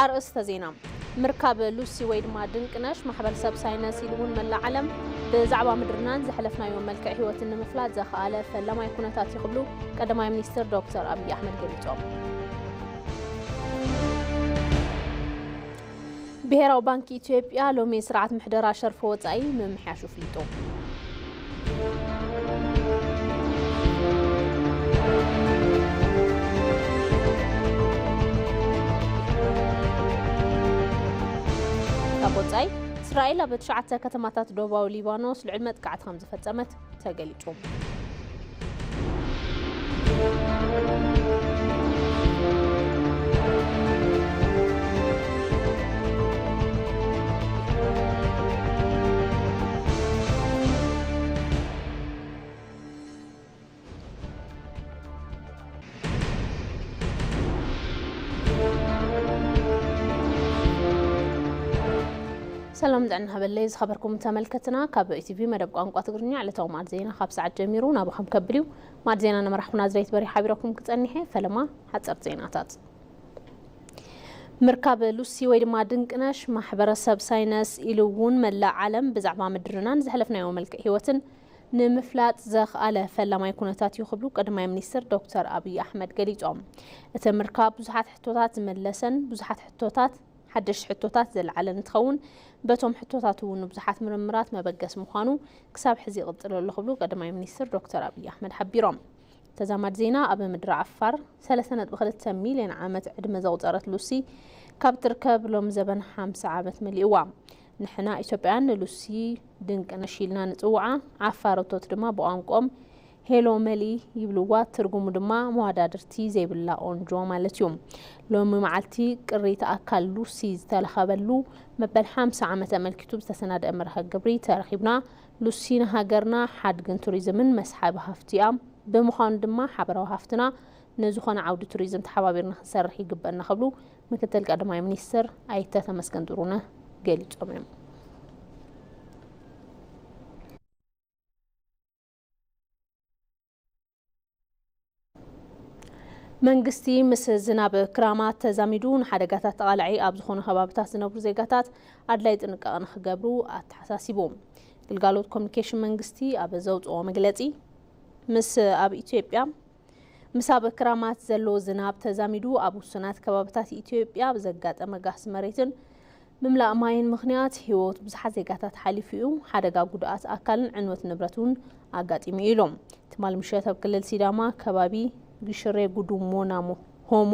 ኣርእስተ ዜና። ምርካብ ሉሲ ወይ ድማ ድንቅነሽ ማሕበረሰብ ሳይነስ ኢሉ እውን መላእ ዓለም ብዛዕባ ምድርናን ዘሕለፍናዮ መልክዕ ህይወትን ንምፍላጥ ዘኽኣለ ፈላማይ ኩነታት እዩ ክብሉ ቀዳማይ ሚኒስትር ዶክተር ኣብይ ኣሕመድ ገሊጾም። ብሄራዊ ባንኪ ኢትዮጵያ ሎሚ ስርዓት ምሕደራ ሸርፊ ወጻኢ ምምሕያሹ ኣፍሊጡ። ካብ ወጻኢ፣ እስራኤል ኣብ ትሽዓተ ከተማታት ደቡባዊ ሊባኖስ ልዑል መጥቃዕቲ ከም ዝፈጸመት ተገሊጹ። ሰላም ጥዕና ሃበለይ ዝኸበርኩም ተመልከትና፣ ካብ ኢቲቪ መደብ ቋንቋ ትግርኛ ዕለታዊ ማዕድ ዜና ካብ ሰዓት ጀሚሩ ናባኹም ከብል እዩ። ማዕድ ዜና ንመራሕኩና ዝረይት በሪ ሓቢረኩም ክጸኒሐ። ፈለማ ሓጸርቲ ዜናታት። ምርካብ ሉሲ ወይ ድማ ድንቅነሽ ማሕበረሰብ ሳይነስ ኢሉ እውን መላእ ዓለም ብዛዕባ ምድርናን ዘሕለፍናዮ መልክዕ ህይወትን ንምፍላጥ ዘኽኣለ ፈላማይ ኩነታት እዩ ክብሉ ቀዳማይ ሚኒስትር ዶክተር ኣብይ ኣሕመድ ገሊጾም። እቲ ምርካብ ብዙሓት ሕቶታት ዝመለሰን ብዙሓት ሕቶታት ሓደሽቲ ሕቶታት ዘልዓለን እንትኸውን፣ በቶም ሕቶታት እውን ንብዙሓት ምርምራት መበገሲ ምዃኑ ክሳብ ሕዚ ይቕጽል ኣሎ ክብሉ ቀዳማይ ሚኒስትር ዶክተር ኣብይ ኣሕመድ ሓቢሮም። ተዛማዲ ዜና። ኣብ ምድሪ ዓፋር ሰለስተ ነጥቢ ክልተ ሚልዮን ዓመት ዕድመ ዘቑጸረት ሉሲ ካብ ትርከብ ሎሚ ዘበን ሓምሳ ዓመት መሊእዋ። ንሕና ኢትዮጵያውያን ንሉሲ ድንቅነሽ ኢልና ንጽውዓ፣ ዓፋር እቶት ድማ ብቋንቋኦም ሄሎ መሊ ይብልዋ፣ ትርጉሙ ድማ መዋዳድርቲ ዘይብላ ቆንጆ ማለት እዩ። ሎሚ መዓልቲ ቅሪተ ኣካል ሉሲ ዝተረኸበሉ መበል ሓምሳ ዓመት ኣመልኪቱ ብዝተሰናደአ መርሃ ግብሪ ተረኺብና። ሉሲ ንሃገርና ሓድግን ቱሪዝምን መስሓቢ ሃፍቲ እያ። ብምዃኑ ድማ ሓበራዊ ሃፍትና ንዝኾነ ዓውዲ ቱሪዝም ተሓባቢርና ክንሰርሕ ይግበኣና ክብሉ ምክትል ቀዳማይ ሚኒስትር ኣይተ ተመስገን ጥሩነህ ገሊጾም እዮም። መንግስቲ ምስ ዝናብ ክራማት ተዛሚዱ ንሓደጋታት ተቓላዒ ኣብ ዝኾኑ ከባብታት ዝነብሩ ዜጋታት ኣድላይ ጥንቃቐ ንኽገብሩ ኣተሓሳሲቡ። ግልጋሎት ኮሚኒኬሽን መንግስቲ ኣብ ዘውፅኦ መግለፂ፣ ምስ ኣብ ኢትዮጵያ ምስ ኣብ ክራማት ዘሎ ዝናብ ተዛሚዱ ኣብ ውሱናት ከባብታት ኢትዮጵያ ብዘጋጠመ ጋህሲ መሬትን ምምላእ ማይን ምኽንያት ህይወት ብዙሓት ዜጋታት ሓሊፉ እዩ። ሓደጋ ጉድኣት ኣካልን ዕንወት ንብረት እውን ኣጋጢሙ እዩ ኢሎም። ትማሊ ምሸት ኣብ ክልል ሲዳማ ከባቢ ግሽሬ ጉዱሞና ሞ-፣ ሆሞ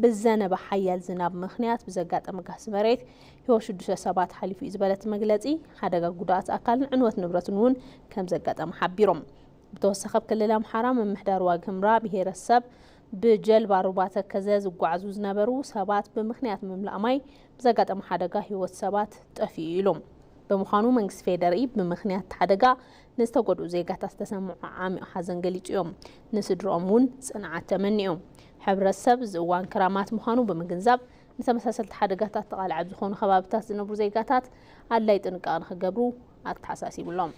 ብዘነበ ሓያል ዝናብ ምኽንያት ብዘጋጠመ ጋህሲ መሬት ህይወት ሽዱሽተ ሰባት ሓሊፉ እዩ ዝበለት መግለጺ፣ ሓደጋ ጉድኣት ኣካልን ዕንወት ንብረትን እውን ከም ዘጋጠመ ሓቢሮም። ብተወሳኺ ኣብ ክልል ኣምሓራ ምምሕዳር ዋግ ህምራ ብሄረሰብ ብጀልባ ሩባ ተከዘ ዝጓዓዙ ዝነበሩ ሰባት ብምኽንያት ምምላእ ማይ ብዘጋጠመ ሓደጋ ህይወት ሰባት ጠፊኡ ኢሎም። ብምዃኑ መንግስቲ ፌደሪ ብምኽንያት እቲ ሓደጋ ንዝተጎድኡ ዜጋታት ዝተሰምዖ ዓሚቕ ሓዘን ገሊጹ እዮም። ንስድርኦም እውን ጽንዓት ተመኒኦም። ሕብረተሰብ እዚ እዋን ክራማት ምዃኑ ብምግንዛብ ንተመሳሰልቲ ሓደጋታት ተቓላዕ ኣብ ዝኾኑ ከባብታት ዝነብሩ ዜጋታት ኣድላይ ጥንቃቐ ንኽገብሩ ኣተሓሳሲቡሎም።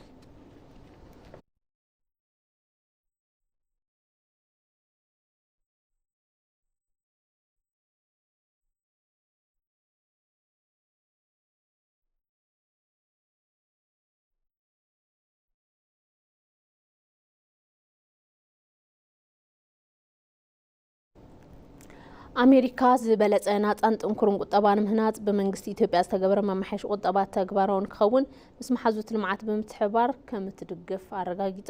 ኣሜሪካ ዝበለጸ ናጻን ጥንኩርን ቁጠባ ንምህናጽ ብመንግስቲ ኢትዮጵያ ዝተገበረ መማሓየሺ ቁጠባ ተግባራዊ ንክኸውን ምስ መሓዙት ልምዓት ብምትሕብባር ከም እትድግፍ ኣረጋጊጻ።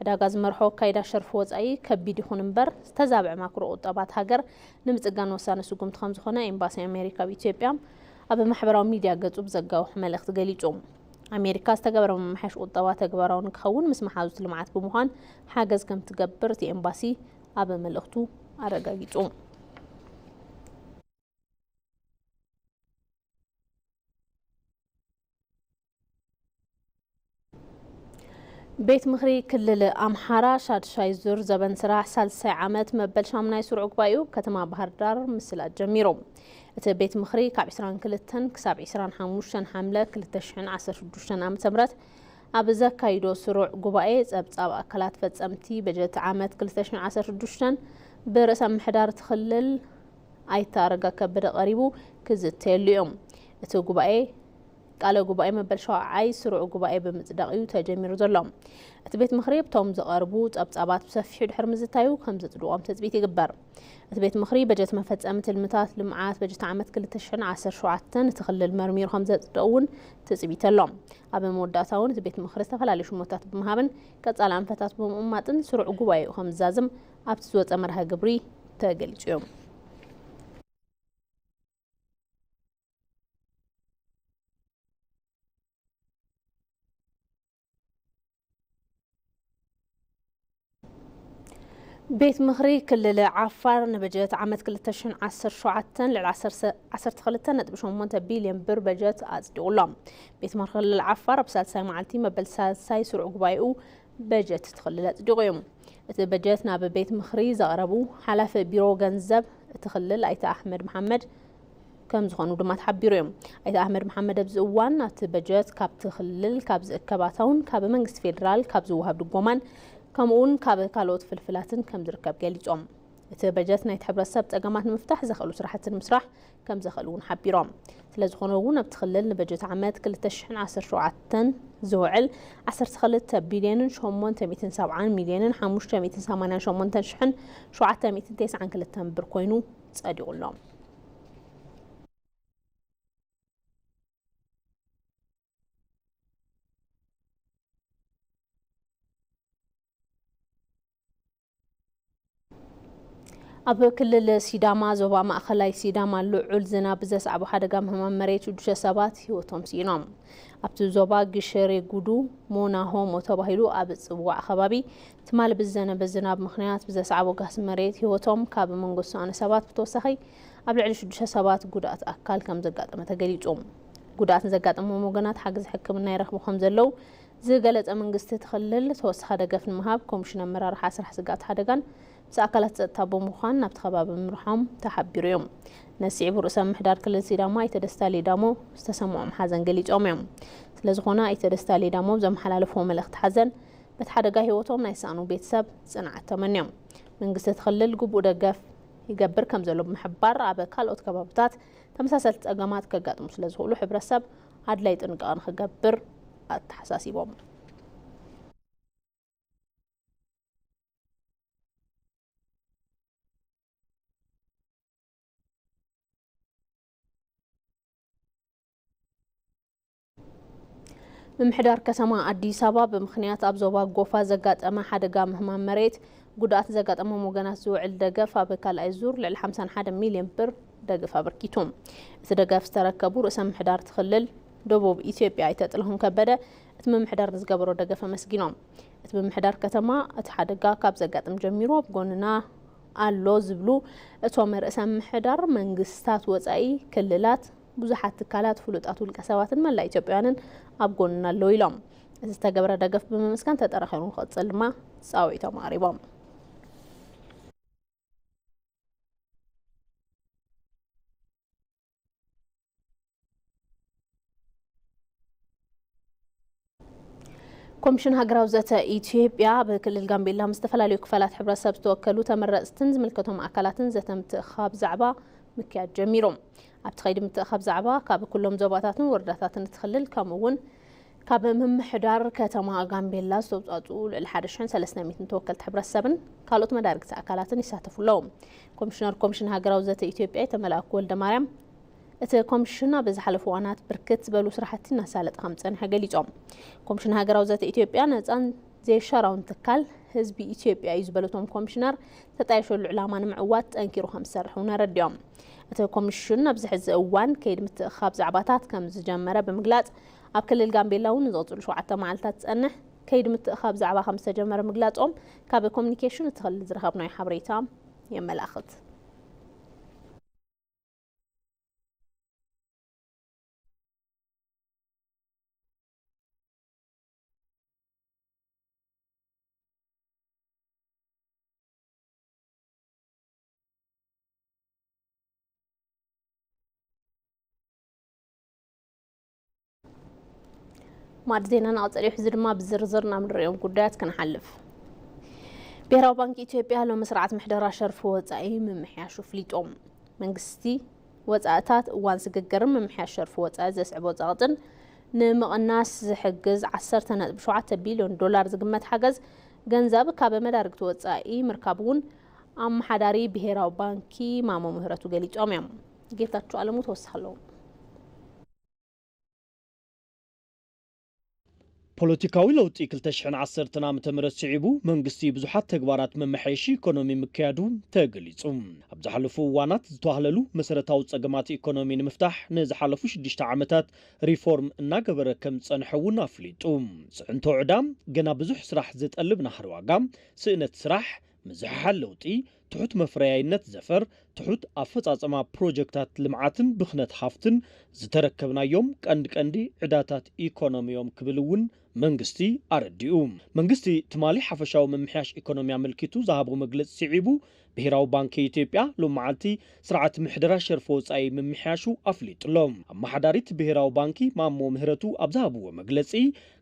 ዕዳጋ ዝመርሖ ኣካይዳ ሸርፊ ወጻኢ ከቢድ ይኹን እምበር ዝተዛብዐ ማክሮ ቁጠባት ሃገር ንምጽጋን ወሳኒ ስጉምቲ ከም ዝኾነ ኤምባሲ ኣሜሪካ ኣብ ኢትዮጵያ ኣብ ማሕበራዊ ሚድያ ገጹ ብዘጋወሖ መልእኽቲ ገሊጹ። ኣሜሪካ ዝተገበረ መማሓየሺ ቁጠባ ተግባራዊ ንክኸውን ምስ መሓዙት ልምዓት ብምዃን ሓገዝ ከም ትገብር እቲ ኤምባሲ ኣብ መልእኽቱ ኣረጋጊጹ። ቤት ምኽሪ ክልል ኣምሓራ ሻድሻይ ዙር ዘበን ስራሕ ሳልሳይ ዓመት መበል ሻሙናይ ስሩዕ ጉባኤኡ ከተማ ባህር ዳር ምስላጥ ጀሚሩ። እቲ ቤት ምኽሪ ካብ ዕስራን ክልተን ክሳብ ዕስራን ሓሙሽተን ሓምለ ክልተ ሽሕን ዓሰርተ ሽዱሽተን ዓመተ ምህረት ኣብ ዘካይዶ ስሩዕ ጉባኤ ጸብጻብ ኣካላት ፈጸምቲ በጀት ዓመት ክልተ ሽሕን ዓሰርተ ሽዱሽተን ብርእሰ ምምሕዳር እቲ ክልል ኣይተ ኣረጋ ከበደ ቀሪቡ ክዝተየሉ እዩ። እቲ ጉባኤ ቃለ ጉባኤ መበል ሸውዓይ ስሩዕ ጉባኤ ብምጽዳቕ እዩ ተጀሚሩ ዘሎ። እቲ ቤት ምኽሪ ኣብቶም ዝቐርቡ ጸብጻባት ብሰፊሑ ድሕሪ ምዝታዩ ከም ዘጽድቖም ትጽቢት ይግበር። እቲ ቤት ምኽሪ በጀት መፈጸሚ ትልምታት ልምዓት በጀት ዓመት ክልተ ሽሕን ዓሰርተ ሸውዓተን እቲ ክልል መርሚሩ ከም ዘጽድቕ እውን ትጽቢት ኣሎ። ኣብ መወዳእታ እውን እቲ ቤት ምኽሪ ዝተፈላለዩ ሽሞታት ብምሃብን ቀጻሊ ኣንፈታት ብምቕማጥን ስሩዕ ጉባኤኡ ከም ዝዛዝም ኣብቲ ዝወጸ መርሃ ግብሪ ተገሊጹ እዩ። ቤት ምኽሪ ክልል ዓፋር ንበጀት ዓመት ክልተ ሽሕን ዓሰርተ ሸውዓተን ልዕሊ ዓሰርተ ክልተ ነጥቢ ሸሞንተ ቢልዮን ብር በጀት ኣጽዲቑ ኣሎ። ቤት ምኽሪ ክልል ዓፋር ኣብ ሳልሳይ መዓልቲ መበል ሳልሳይ ስሩዕ ጉባኤኡ በጀት እቲ ክልል ኣጽዲቑ እዩ። እቲ በጀት ናብ ቤት ምኽሪ ዘቕረቡ ሓላፊ ቢሮ ገንዘብ እቲ ክልል ኣይተ ኣሕመድ መሓመድ ከም ዝኾኑ ድማ ተሓቢሩ እዮም። ኣይተ ኣሕመድ መሓመድ ኣብዚ እዋን እቲ በጀት ካብቲ ክልል ካብ ዝእከብ ኣታውን ካብ መንግስቲ ፌዴራል ካብ ዝወሃብ ድጎማን ከምኡውን ካብ ካልኦት ፍልፍላትን ከም ዝርከብ ገሊጾም። እቲ በጀት ናይቲ ሕብረተሰብ ጸገማት ንምፍታሕ ዘኽእሉ ስራሕቲ ንምስራሕ ከም ዘኽእል እውን ሓቢሮም። ስለ ዝኾነ እውን ኣብቲ ክልል ንበጀት ዓመት ክልተ ሽሕን ዓሰርተ ሸውዓተን ዝውዕል ዓሰርተ ክልተ ቢልዮንን ሸሞንተ ሚእትን ሰብዓን ሚልዮንን ሓሙሽተ ሚእትን ሰማንያን ሸሞንተን ሽሕን ሸውዓተ ሚእትን ተስዓን ክልተን ብር ኮይኑ ጸዲቑ ኣሎ። ኣብ ክልል ሲዳማ ዞባ ማእኸላይ ሲዳማ ልዑል ዝናብ ብዘስዓቦ ሓደጋ ምህማም መሬት ሽዱሽተ ሰባት ህይወቶም ስኢኖም። ኣብቲ ዞባ ግሸሬ ጉዱ ሞና ሆሞ ተባሂሉ ኣብ ዝፅዋዕ ከባቢ ትማሊ ብዝዘነበ ዝናብ ምኽንያት ብዘስዓቦ ጋህሲ መሬት ህይወቶም ካብ መንጎ ዝተሳእኑ ሰባት ብተወሳኺ ኣብ ልዕሊ ሽዱሽተ ሰባት ጉድኣት ኣካል ከም ዘጋጠመ ተገሊፁ። ጉድኣት ንዘጋጠሞም ወገናት ሓገዝ ሕክምና ይረኽቡ ከም ዘለዉ ዝገለጸ መንግስቲ እቲ ክልል፣ ተወሳኺ ደገፍ ንምሃብ ኮሚሽን ኣመራርሓ ስራሕ ስግኣት ሓደጋን ምስ ኣካላት ጸጥታ ብምዃን ናብቲ ከባቢ ምምርሖም ተሓቢሩ እዩ። ነዚ ስዒቡ ርእሰ ምምሕዳር ክልል ሲዳማ ኣይተ ደስታ ሌዳሞ ዝተሰምዖም ሓዘን ገሊጾም እዮም። ስለዝኾነ ኣይተ ደስታ ሌዳሞ ዘመሓላለፍዎ መልእኽቲ ሓዘን በቲ ሓደጋ ህይወቶም ናይ ዝሰኣኑ ቤተሰብ ጽንዓት ተመንዮም። መንግስቲ እቲ ክልል ግቡእ ደገፍ ይገብር ከም ዘሎ ብምሕባር ኣብ ካልኦት ከባብታት ተመሳሰልቲ ጸገማት ከጋጥሙ ስለዝኽእሉ ሕብረተሰብ ኣድላይ ጥንቃቐ ንኽገብር ኣተሓሳሲቦም። ምምሕዳር ከተማ ኣዲስ ኣበባ ብምኽንያት ኣብ ዞባ ጎፋ ዘጋጠመ ሓደጋ ምህማም መሬት ጉድኣት ዘጋጠሞም ወገናት ዝውዕል ደገፍ ኣብ ካልኣይ ዙር ልዕሊ ሓምሳን ሓደን ሚልዮን ብር ደገፍ ኣበርኪቱ። እቲ ደገፍ ዝተረከቡ ርእሰ ምምሕዳር እቲ ክልል ደቡብ ኢትዮጵያ ኣይተ ጥላሁን ከበደ እቲ ምምሕዳር ንዝገበሮ ደገፍ ኣመስጊኖም። እቲ ምምሕዳር ከተማ እቲ ሓደጋ ካብ ዘጋጥም ጀሚሩ ኣብ ጎንና ኣሎ ዝብሉ እቶም ርእሰ ምምሕዳር መንግስታት ወፃኢ ክልላት ብዙሓት ትካላት፣ ፍሉጣት ውልቀ ሰባትን መላእ ኢትዮጵያውያንን ኣብ ጎንና ኣለዉ ኢሎም። እዚ ዝተገበረ ደገፍ ብምምስጋን ተጠናኺሩ ንክቕፅል ድማ ፃውዒቶም ኣቕሪቦም። ኮሚሽን ሃገራዊ ዘተ ኢትዮጵያ ኣብ ክልል ጋምቤላ ምስ ዝተፈላለዩ ክፋላት ሕብረተሰብ ዝተወከሉ ተመረፅትን ዝምልከቶም ኣካላትን ዘተ ምትእኻብ ዛዕባ ምክያድ ጀሚሩ። ኣብቲ ከይዲ ምትእኻብ ዛዕባ ካብ ኩሎም ዞባታትን ወረዳታትን እቲ ክልል ከምኡ እውን ካብ ምምሕዳር ከተማ ጋምቤላ ዝተውፃፅኡ ልዕሊ ሓደ ሽሕን ሰለስተ ሚእትን ተወከልቲ ሕብረተሰብን ካልኦት መዳርግቲ ኣካላትን ይሳተፉ ኣለዉ። ኮሚሽነር ኮሚሽን ሃገራዊ ዘተ ኢትዮጵያ ኣይተ መላኩ ወልደ ማርያም እቲ ኮሚሽን ኣብ ዝሓለፉ እዋናት ብርክት ዝበሉ ስራሕቲ እናሳለጠ ከም ዝፀንሐ ገሊፆም። ኮሚሽን ሃገራዊ ዘተ ኢትዮጵያ ነፃን ዘይሻራውን ትካል ህዝቢ ኢትዮጵያ እዩ ዝበሉ እቶም ኮሚሽነር፣ ተጣየሸሉ ዕላማ ንምዕዋት ጠንኪሩ ከም ዝሰርሕ እውን ኣረዲኦም። እቲ ኮሚሽን ኣብዚ ሕዚ እዋን ከይዲ ምትእኻብ ዛዕባታት ከም ዝጀመረ ብምግላፅ፣ ኣብ ክልል ጋምቤላ እውን ንዝቕፅሉ ሸውዓተ መዓልታት ዝፀንሕ ከይዲ ምትእኻብ ዛዕባ ከም ዝተጀመረ ምግላፆም ካብ ኮሚኒኬሽን እቲ ክልል ዝረኸብናዮ ሓበሬታ የመላኽት። ማዕድ ዜናና ቀጸሊ እዩ። ሕዚ ድማ ብዝርዝር ናብ ንሪኦም ጉዳያት ክንሓልፍ። ብሄራዊ ባንክ ኢትዮጵያ ሎሚ ስርዓት ምሕደራ ሸርፊ ወጻኢ ምምሕያሹ ኣፍሊጡ። መንግስቲ ወጻእታት እዋን ስግግርን ምምሕያሽ ሸርፊ ወጻኢ ዘስዕቦ ጸቕጥን ንምቕናስ ዝሕግዝ ዓሰርተ ነጥቢ ሸውዓተ ቢልዮን ዶላር ዝግመት ሓገዝ ገንዘብ ካብ መዳርግቲ ወጻኢ ምርካብ እውን ኣመሓዳሪ ብሄራዊ ባንኪ ማሞ ምህረቱ ገሊጾም እዮም። ጌታቸው ኣለሙ ተወሳኺ ኣለዎ። ፖለቲካዊ ለውጢ ክልተ ሽሕን ዓሰርተን ዓመተ ምህረት ስዒቡ መንግስቲ ብዙሓት ተግባራት መመሓየሺ ኢኮኖሚ ምክያዱ ተገሊጹ። ኣብ ዝሓለፉ እዋናት ዝተዋህለሉ መሰረታዊ ጸገማት ኢኮኖሚ ንምፍታሕ ንዝሓለፉ ሽዱሽተ ዓመታት ሪፎርም እናገበረ ከም ዝጸንሐ እውን ኣፍሊጡ። ጽዕንቶ ዕዳ፣ ገና ብዙሕ ስራሕ ዘጠልብ ናህሪ ዋጋ፣ ስእነት ስራሕ፣ ምዝሕሓል ለውጢ፣ ትሑት መፍረያይነት ዘፈር፣ ትሑት ኣፈጻጸማ ፕሮጀክታት ልምዓትን ብኽነት ሃፍትን ዝተረከብናዮም ቀንዲ ቀንዲ ዕዳታት ኢኮኖሚ እዮም ክብል እውን መንግስቲ ኣረዲኡ። መንግስቲ ትማሊ ሓፈሻዊ ምምሕያሽ ኢኮኖሚ ኣመልኪቱ ዝሃቦ መግለጺ ስዒቡ፣ ብሄራዊ ባንኪ ኢትዮጵያ ሎም መዓልቲ ስርዓት ምሕደራ ሸርፊ ወጻኢ ምምሕያሹ ኣፍሊጡ ኣሎ። ኣመሓዳሪት ብሄራዊ ባንኪ ማሞ ምህረቱ ኣብ ዝሃብዎ መግለጺ፣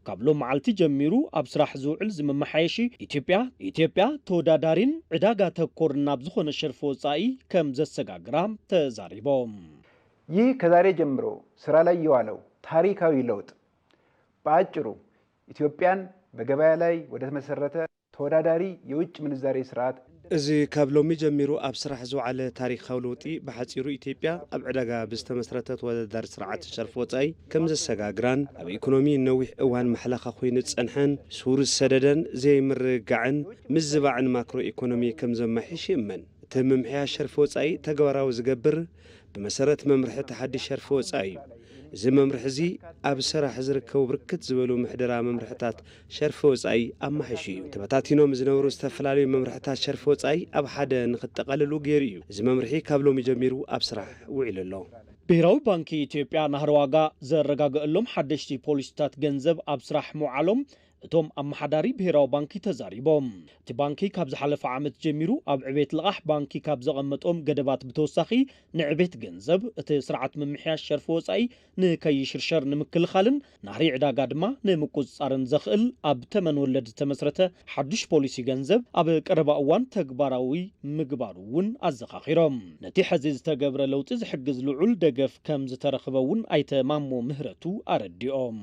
ካብ ሎም መዓልቲ ጀሚሩ ኣብ ስራሕ ዝውዕል እዚ መመሓየሺ ኢትዮጵያ፣ ኢትዮጵያ ተወዳዳሪን ዕዳጋ ተኮርን ናብ ዝኾነ ሸርፊ ወጻኢ ከም ዘሰጋግራ ተዛሪቦም። ይህ ከዛሬ ጀምሮ ስራ ላይ የዋለው ታሪካዊ ለውጥ በአጭሩ ኢትዮጵያን በገበያ ላይ ወደ ተመሰረተ ተወዳዳሪ የውጭ ምንዛሬ ስርዓት እዚ ካብ ሎሚ ጀሚሩ ኣብ ስራሕ ዝወዓለ ታሪካዊ ለውጢ ብሓጺሩ ኢትዮጵያ ኣብ ዕዳጋ ብዝተመስረተ ተወዳዳሪ ስርዓት ሸርፊ ወጻኢ ከም ዘሰጋግራን ኣብ ኢኮኖሚ ነዊሕ እዋን ማሕለኻ ኮይኑ ዝጸንሐን ሱር ዝሰደደን ዘይምርግጋዕን ምዝባዕን ማክሮ ኢኮኖሚ ከም ዘማሕይሽ ይእመን። እቲ ምምሕያሽ ሸርፊ ወጻኢ ተግባራዊ ዝገብር ብመሰረት መምርሒ እቲ ሓድሽ ሸርፊ ወጻኢ እዩ። እዚ መምርሒ እዚ ኣብ ስራሕ ዝርከቡ ብርክት ዝበሉ ምሕደራ መምርሕታት ሸርፊ ወጻኢ ኣማሒሹ እዩ። ተበታቲኖም ዝነበሩ ዝተፈላለዩ መምርሕታት ሸርፊ ወጻኢ ኣብ ሓደ ንኽጠቓለሉ ገይሩ እዩ። እዚ መምርሒ ካብ ሎሚ ጀሚሩ ኣብ ስራሕ ውዒሉ ኣሎ። ብሄራዊ ባንኪ ኢትዮጵያ ናህሪ ዋጋ ዘረጋገአሎም ሓደሽቲ ፖሊሲታት ገንዘብ ኣብ ስራሕ ምውዓሎም እቶም ኣመሓዳሪ ብሄራዊ ባንኪ ተዛሪቦም። እቲ ባንኪ ካብ ዝሓለፈ ዓመት ጀሚሩ ኣብ ዕቤት ልቓሕ ባንኪ ካብ ዘቐመጦም ገደባት ብተወሳኺ ንዕቤት ገንዘብ እቲ ስርዓት ምምሕያሽ ሸርፊ ወጻኢ ንከይሽርሸር ንምክልኻልን ናህሪ ዕዳጋ ድማ ንምቁጽጻርን ዘኽእል ኣብ ተመን ወለድ ዝተመስረተ ሓዱሽ ፖሊሲ ገንዘብ ኣብ ቀረባ እዋን ተግባራዊ ምግባሩ እውን ኣዘኻኺሮም። ነቲ ሕዚ ዝተገብረ ለውጢ ዝሕግዝ ልዑል ደገፍ ከም ዝተረኽበ እውን ኣይተ ማሞ ምህረቱ ኣረዲኦም።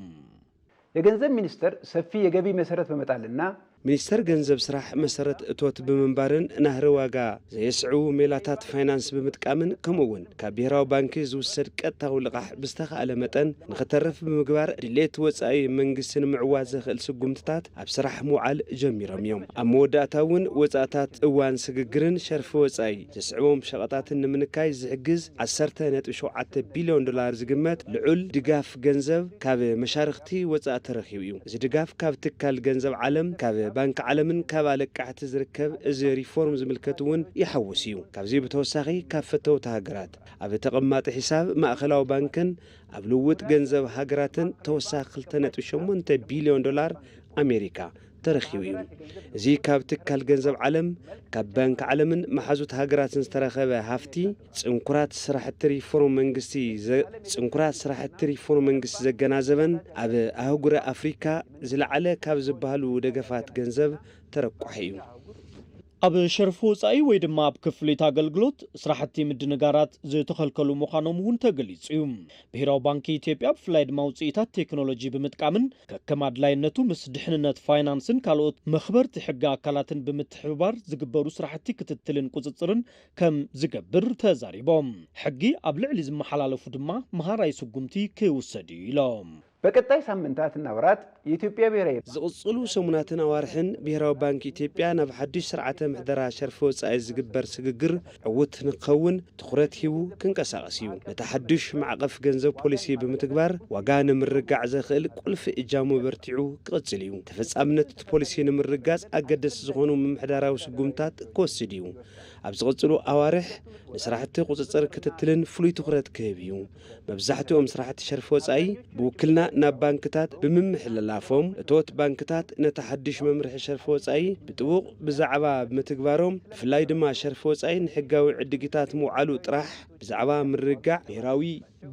የገንዘብ ሚኒስቴር ሰፊ የገቢ መሰረት በመጣልና ሚኒስቴር ገንዘብ ስራሕ መሰረት እቶት ብምንባርን ናህሪ ዋጋ ዘየስዕቡ ሜላታት ፋይናንስ ብምጥቃምን ከምኡ እውን ካብ ብሄራዊ ባንኪ ዝውሰድ ቀጥታዊ ልቓሕ ብዝተኻእለ መጠን ንኽተርፍ ብምግባር ድሌት ወፃኢ መንግስቲ ንምዕዋት ዘኽእል ስጉምትታት ኣብ ስራሕ ምውዓል ጀሚሮም እዮም። ኣብ መወዳእታ እውን ወፃእታት እዋን ስግግርን ሸርፊ ወፃኢ ዘስዕቦም ሸቐጣትን ንምንካይ ዝሕግዝ ዓሰርተ ነጥቢ ሸውዓተ ቢልዮን ዶላር ዝግመት ልዑል ድጋፍ ገንዘብ ካብ መሻርኽቲ ወፃኢ ተረኺቡ እዩ። እዚ ድጋፍ ካብ ትካል ገንዘብ ዓለም፣ ካብ ባንኪ ዓለምን ካብ ኣለቃሕቲ ዝርከብ እዚ ሪፎርም ዝምልከት እውን ይሓውስ እዩ። ካብዚ ብተወሳኺ ካብ ፈተውቲ ሃገራት ኣብ ተቐማጢ ሒሳብ ማእኸላዊ ባንክን ኣብ ልውጥ ገንዘብ ሃገራትን ተወሳኺ ክልተ ነጥቢ ሸሞንተ ቢልዮን ዶላር ኣሜሪካ ተረኺቡ እዩ። እዚ ካብ ትካል ገንዘብ ዓለም፣ ካብ ባንኪ ዓለምን መሓዙት ሃገራትን ዝተረኸበ ሃፍቲ ፅንኩራት ስራሕቲ ሪፎርም መንግስቲ ዘ- ፅንኩራት ስራሕቲ ሪፎርም መንግስቲ ዘገናዘበን ኣብ ኣህጉረ ኣፍሪካ ዝለዓለ ካብ ዝበሃሉ ደገፋት ገንዘብ ተረቋሒ እዩ። ኣብ ሸርፊ ወጻኢ ወይ ድማ ኣብ ክፍሊት ኣገልግሎት ስራሕቲ ምድንጋራት ዝተኸልከሉ ምዃኖም እውን ተገሊጹ እዩ። ብሄራዊ ባንኪ ኢትዮጵያ ብፍላይ ድማ ውፅኢታት ቴክኖሎጂ ብምጥቃምን ከከም ኣድላይነቱ ምስ ድሕንነት ፋይናንስን ካልኦት መኽበርቲ ሕጊ ኣካላትን ብምትሕብባር ዝግበሩ ስራሕቲ ክትትልን ቁፅፅርን ከም ዝገብር ተዛሪቦም። ሕጊ ኣብ ልዕሊ ዝመሓላለፉ ድማ መሃራይ ስጉምቲ ክውሰድ እዩ ኢሎም። በቀጣይ ሳምንታትና ወራት የኢትዮጵያ ብሔራዊ ዝቕፅሉ ሰሙናትን ኣዋርሕን ብሄራዊ ባንክ ኢትዮጵያ ናብ ሓዱሽ ስርዓተ ምሕደራ ሸርፊ ወፃኢ ዝግበር ስግግር ዕውት ንክኸውን ትኹረት ሂቡ ክንቀሳቐስ እዩ። ነቲ ሓዱሽ ማዕቐፍ ገንዘብ ፖሊሲ ብምትግባር ዋጋ ንምርጋዕ ዘኽእል ቁልፊ እጃሙ በርቲዑ ክቕፅል እዩ። ተፈፃምነት እቲ ፖሊሲ ንምርጋፅ ኣገደስቲ ዝኾኑ ምምሕዳራዊ ስጉምታት ክወስድ እዩ። ኣብ ዝቕፅሉ ኣዋርሕ ንስራሕቲ ቁፅፅር ክትትልን ፍሉይ ትኹረት ክህብ እዩ። መብዛሕትኦም ስራሕቲ ሸርፊ ወፃኢ ብውክልና ናብ ባንክታት ብምምሕልላፎም እቶት ባንክታት ነቲ ሓዱሽ መምርሒ ሸርፊ ወፃኢ ብጥቡቕ ብዛዕባ ብምትግባሮም ብፍላይ ድማ ሸርፊ ወፃኢ ንሕጋዊ ዕድጊታት ምውዓሉ ጥራሕ ብዛዕባ ምርግጋዕ ብሄራዊ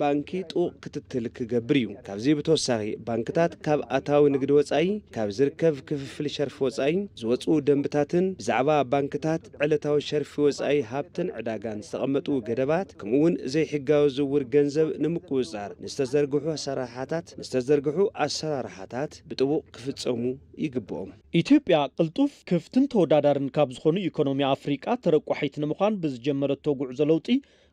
ባንኪ ጥቡቕ ክትትል ክገብር እዩ። ካብዚ ብተወሳኺ፣ ባንክታት ካብ ኣታዊ ንግዲ ወጻኢ፣ ካብ ዝርከብ ክፍፍል ሸርፊ ወጻኢ ዝወጹ ደንብታትን ብዛዕባ ባንክታት ዕለታዊ ሸርፊ ወጻኢ ሃብትን ዕዳጋን ዝተቐመጡ ገደባት፣ ከምኡ'ውን ዘይሕጋዊ ዝውውር ገንዘብ ንምቁጽጻር ንዝተዘርግሑ ኣሰራርሓታት፣ ንዝተዘርግሑ ኣሰራርሓታት ብጥቡቕ ክፍጸሙ ይግብኦም። ኢትዮጵያ ቅልጡፍ፣ ክፍትን ተወዳዳርን ካብ ዝኾኑ ኢኮኖሚ ኣፍሪቃ ተረቋሒት ንምዃን ብዝጀመረቶ ጉዕዞ ለውጢ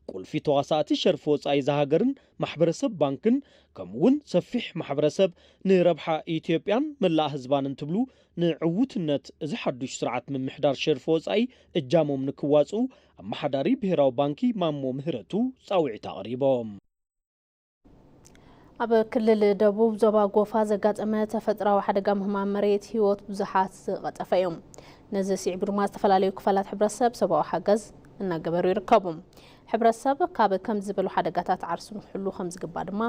ቁልፊ ተዋሳእቲ ሸርፊ ወጻኢ እዛ ሃገርን ማሕበረሰብ ባንክን፣ ከምኡ'ውን ሰፊሕ ማሕበረሰብ ንረብሓ ኢትዮጵያን መላእ ህዝባን እንትብሉ፣ ንዕዉትነት እዚ ሓዱሽ ስርዓት ምምሕዳር ሸርፊ ወጻኢ እጃሞም ንክዋጽኡ ኣመሓዳሪ ብሄራዊ ባንኪ ማሞ ምህረቱ ጻውዒት ኣቕሪቦም። ኣብ ክልል ደቡብ ዞባ ጎፋ ዘጋጠመ ተፈጥሮኣዊ ሓደጋ ምህማም መሬት ህይወት ብዙሓት ዝቐጠፈ እዩ። ነዚ ስዒቡ ድማ ዝተፈላለዩ ክፋላት ሕብረተሰብ ሰብኣዊ ሓገዝ እናገበሩ ይርከቡ። ሕብረተሰብ ካብ ከምዚ ዝበሉ ሓደጋታት ዓርሱ ንክሕሉ ከም ዝግባእ ድማ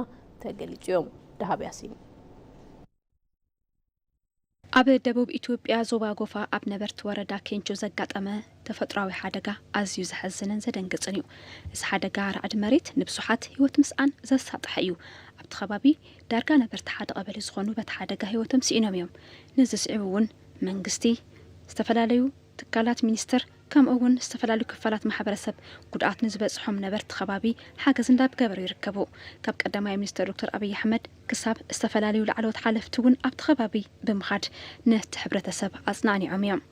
ተገሊጹ እዩ። ደሃብ ያሲን። ኣብ ደቡብ ኢትዮጵያ ዞባ ጎፋ ኣብ ነበርቲ ወረዳ ኬንቾ ዘጋጠመ ተፈጥሮኣዊ ሓደጋ ኣዝዩ ዘሐዝንን ዘደንግጽን እዩ። እዚ ሓደጋ ራዕዲ መሬት ንብዙሓት ህይወት ምስኣን ዘሳጥሐ እዩ። ኣብቲ ከባቢ ዳርጋ ነበርቲ ሓደ ቀበሌ ዝኾኑ በቲ ሓደጋ ህይወቶም ስኢኖም እዮም። ነዚ ስዒቡ እውን መንግስቲ፣ ዝተፈላለዩ ትካላት ሚኒስቴር ከምኡ እውን ዝተፈላለዩ ክፋላት ማሕበረሰብ ጉድኣት ንዝበፅሖም ነበርቲ ከባቢ ሓገዝ እንዳገበሩ ይርከቡ። ካብ ቀዳማይ ሚኒስትር ዶክተር ኣብይ ኣሕመድ ክሳብ ዝተፈላለዩ ላዕለዎት ሓለፍቲ እውን ኣብቲ ከባቢ ብምኻድ ነቲ ሕብረተሰብ ኣፅናዕኒዖም እዮም።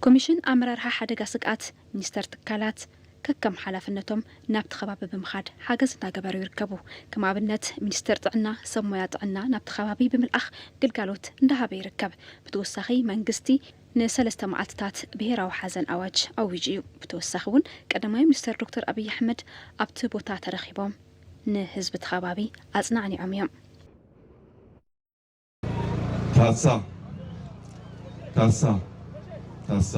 ኮሚሽን ኣመራርሓ ሓደጋ ስግኣት፣ ሚኒስቴር ትካላት ከከም ሓላፍነቶም ናብቲ ከባቢ ብምኻድ ሓገዝ እንዳገበሩ ይርከቡ። ከም ኣብነት ሚኒስቴር ጥዕና ሰብ ሞያ ጥዕና ናብቲ ከባቢ ብምልኣኽ ግልጋሎት እንዳሃበ ይርከብ። ብተወሳኺ መንግስቲ ንሰለስተ መዓልትታት ብሄራዊ ሓዘን ኣዋጅ ኣዊጁ እዩ። ብተወሳኺ እውን ቀዳማይ ሚኒስትር ዶክተር ኣብይ ኣሕመድ ኣብቲ ቦታ ተረኺቦም ንህዝቢ እቲ ከባቢ ኣጽናዕኒዖም እዮም። ታሳ ታሳ ታሳ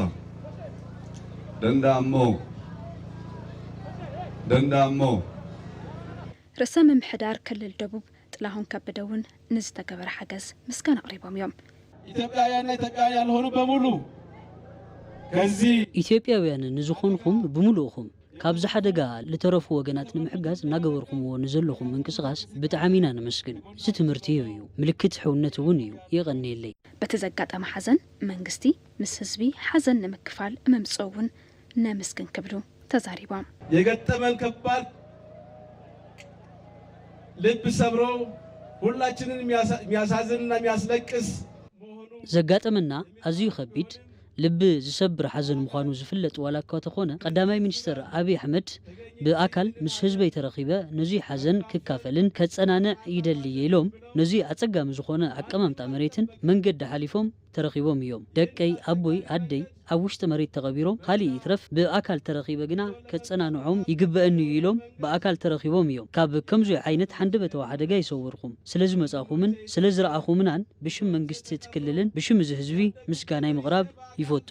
ደንዳሞ ደንዳሞ ርእሰ ምምሕዳር ክልል ደቡብ ጥላሁን ከበደ እውን ንዝተገበረ ሓገዝ ምስጋና ኣቕሪቦም እዮም። ኢትዮጵያውያንና ኢትዮጵያውያን ያልሆኑ በሙሉ ከዚህ ኢትዮጵያውያን ንዝኾንኹም ብምሉእኹም ካብዚ ሓደጋ ልተረፉ ወገናት ንምሕጋዝ እናገበርኹምዎ ንዘለኹም ምንቅስቓስ ብጣዕሚ ኢና ነመስግን። እዚ ትምህርቲ ይህብ እዩ፣ ምልክት ሕውነት እውን እዩ። የቐንየለይ። በቲ ዘጋጠመ ሓዘን መንግስቲ ምስ ህዝቢ ሓዘን ንምክፋል ምምፅኡ እውን ነመስግን ክብሉ ተዛሪቦም። የገጠመን ከባድ ልብ ሰብሮ ሁላችንን የሚያሳዝንና የሚያስለቅስ ዘጋጠመና ኣዝዩ ከቢድ ልቢ ዝሰብር ሓዘን ምዃኑ ዝፍለጥ ዋላ እኳ ተኾነ፣ ቀዳማይ ሚኒስትር ኣብይ ኣሕመድ ብኣካል ምስ ህዝበይ ተረኺበ ነዙይ ሓዘን ክካፈልን ከጸናንዕ ይደሊ እየ ኢሎም ነዙይ ኣጸጋሚ ዝኾነ ኣቀማምጣ መሬትን መንገዲ ሓሊፎም ተረኺቦም እዮም። ደቀይ፣ ኣቦይ፣ ኣደይ ኣብ ውሽጢ መሬት ተቐቢሮም፣ ካሊእ ይትረፍ ብኣካል ተረኺበ ግና ከጸናንዖም ይግበኣኒ እዩ ኢሎም ብኣካል ተረኺቦም እዮም። ካብ ከምዙይ ዓይነት ሓንደበታዊ ሓደጋ ይሰውርኩም። ስለዝመጻኹምን ስለዝረኣኹምናን ብሽም መንግስቲ እቲ ክልልን ብሽም እዚ ህዝቢ ምስጋናይ ምቕራብ ይፈቱ።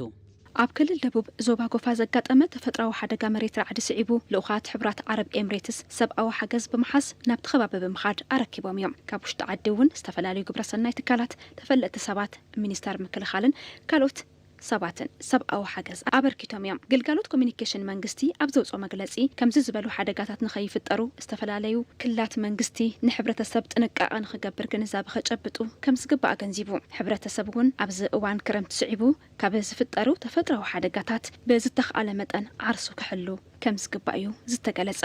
ኣብ ክልል ደቡብ ዞባ ጎፋ ዘጋጠመ ተፈጥሮኣዊ ሓደጋ መሬት ራዕዲ ስዒቡ ልኡኻት ሕቡራት ዓረብ ኤምሬትስ ሰብኣዊ ሓገዝ ብምሓዝ ናብቲ ከባቢ ብምኻድ ኣረኪቦም እዮም። ካብ ውሽጢ ዓዲ እውን ዝተፈላለዩ ግብረሰናይ ትካላት፣ ተፈለጥቲ ሰባት፣ ሚኒስተር ምክልኻልን ካልኦት ሰባትን ሰብኣዊ ሓገዝ ኣበርኪቶም እዮም። ግልጋሎት ኮሚኒኬሽን መንግስቲ ኣብ ዘውፅኦ መግለፂ ከምዚ ዝበሉ ሓደጋታት ንኸይፍጠሩ ዝተፈላለዩ ክላት መንግስቲ ንሕብረተሰብ ጥንቃቐ ንኽገብር ግንዛበ ከጨብጡ ከምዝግባእ ኣገንዚቡ። ሕብረተሰብ እውን ኣብዚ እዋን ክረምቲ ስዒቡ ካብ ዝፍጠሩ ተፈጥሮዊ ሓደጋታት ብዝተኽኣለ መጠን ዓርሱ ክሕሉ ከምዝግባእ እዩ ዝተገለፀ።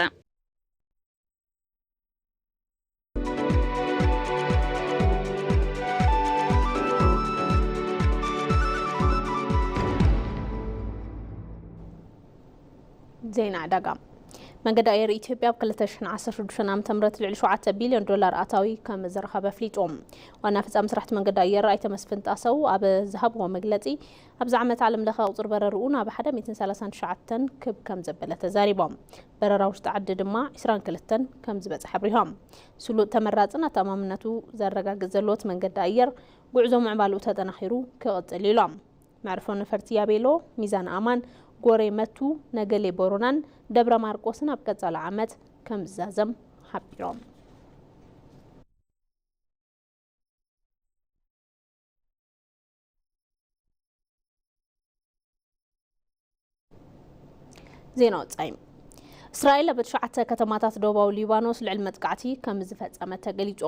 ዜና ዕዳጋ። መንገዲ ኣየር ኢትዮጵያ ኣብ ክልተ ሽሕን ዓሰርተ ሽዱሽተን ዓመተ ምህረት ልዕሊ ሸውዓተ ቢልዮን ዶላር ኣታዊ ከም ዝረኸበ ኣፍሊጡ። ዋና ፈጻሚ ስራሕቲ መንገዲ ኣየር ኣይተ መስፍን ጣሰው ኣብ ዝሃብዎ መግለጺ፣ ኣብዚ ዓመት ዓለም ለኸ ቁጽሪ በረርኡ ናብ ሓደ ሚእትን ሰላሳን ትሽዓተን ክብ ከም ዘበለ ተዛሪቦም። በረራ ውሽጢ ዓዲ ድማ ዒስራን ክልተን ከም ዝበጽሐ ኣብሪሆም። ስሉጥ፣ ተመራጽን ኣተኣማምነቱ ዘረጋግጽ ዘሎ እቲ መንገዲ ኣየር፣ ጉዕዞ ምዕባለኡ ተጠናኺሩ ክቕጽል ኢሎም። መዕርፎ ነፈርቲ ያቤሎ፣ ሚዛን ኣማን፣ ጎሬ መቱ፣ ነገሌ ቦሮናን ደብረ ማርቆስን ኣብ ቀጻሊ ዓመት ከም ዝዛዘም ሓቢሮም። ዜና ወጻኢ። እስራኤል ኣብ ትሽዓተ ከተማታት ደቡባዊ ሊባኖስ ልዕሊ መጥቃዕቲ ከም ዝፈጸመት ተገሊጹ።